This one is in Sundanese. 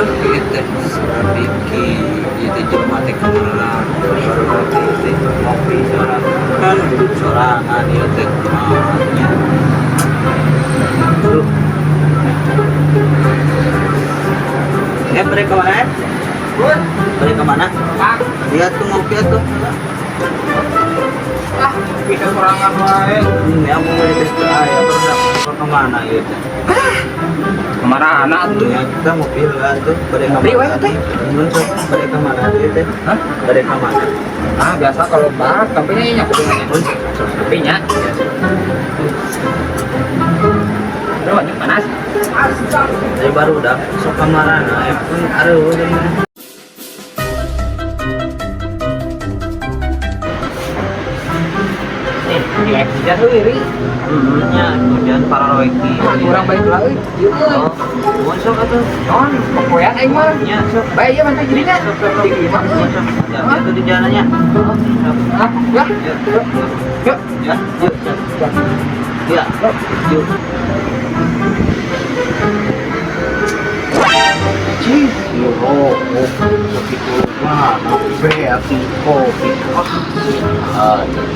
Aduh, ieu teh Rafiki, ieu teh jelema teh kamana baru teh ngopi sorangan, duduk sorangan ieu teh kumaha nya. Duh. Eh, balik ke mana? Balik ke mana? Lihat tuh ngopi tuh. Ah, bisa sorangan wae. Ya mau balik ke aya terus kemana ieu teh? Kemana anak tuh? Ya, kita ngopi lah tuh. Balik ke Ngopi mana? wae teh. Mun sok balik ke mana ieu teh? Hah? Balik ke mana? Ah, biasa kalau bar, tapi nya kudu Mun sok. Tapi nya. Aduh, anjing panas. Dari baru udah sok kamarana ya pun aduh gini. Nih, di hujan euy, Ri. Nya hujan para roeki. Ah, kurang balik lah euy. Ieu euy. Oh, mun sok atuh. Non, pokoyan aing mah. Nya sok. Bae ieu mantap jadinya. Sok sok sok. Di imah euy. Sok. Ya, itu di jalannya. Sok. Ah, ya. Ya, Yuk. ya, yuk, sok. Ya, yuk. Cih, rokok begitu mana beak kopi. Ah, aduh.